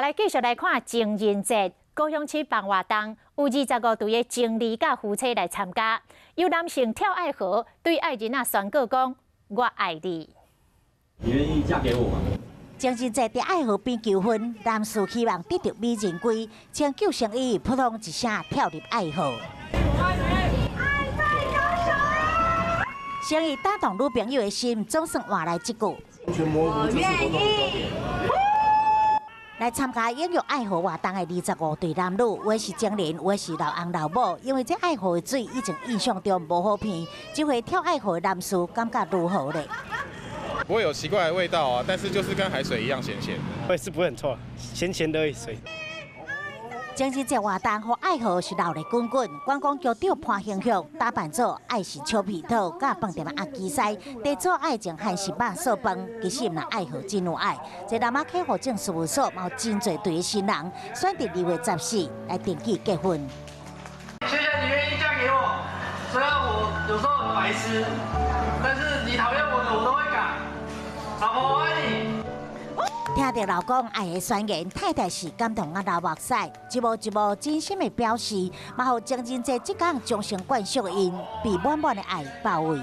來繼續來看情人節，高雄市辦活動，有25對的情侶佮夫妻來參加，有男性跳愛河，對愛人仔宣告講：我愛你。你願意嫁給我嗎？情人節佇愛河邊求婚，男士希望得著美人歸，穿救生衣撲通一聲跳入愛河。愛在高雄。誠意打動女朋友的心，總算換來這句。我願意。來參加湧入愛河活動的25對男女，有的是情人，有的是老翁老母。因為這愛河的水以前印象中無好鼻，這回跳愛河的男士感覺如何咧？不會有奇怪的味道啊，但是就是跟海水一樣鹹鹹的。會是不會很臭，鹹鹹的水。情人節活動予愛河是鬧熱滾滾，觀光局長潘興祥打扮做愛是笑皮兔，佮飯店阿基師，佇做愛情漢式肉燥飯，其實毋但愛河真有愛。這南亞客戶證事務所嘛有真濟對的新人選佇2月14來登記結婚。謝謝你願意嫁給我，雖然我有時候很白痴，但是你討厭我的我都會改。老婆我愛你。聽著老公愛的宣言，太太是感動啊流目屎，一幕一幕真心的表示，嘛予情人節這工掌聲冠惜𪜶，被滿滿的愛包圍。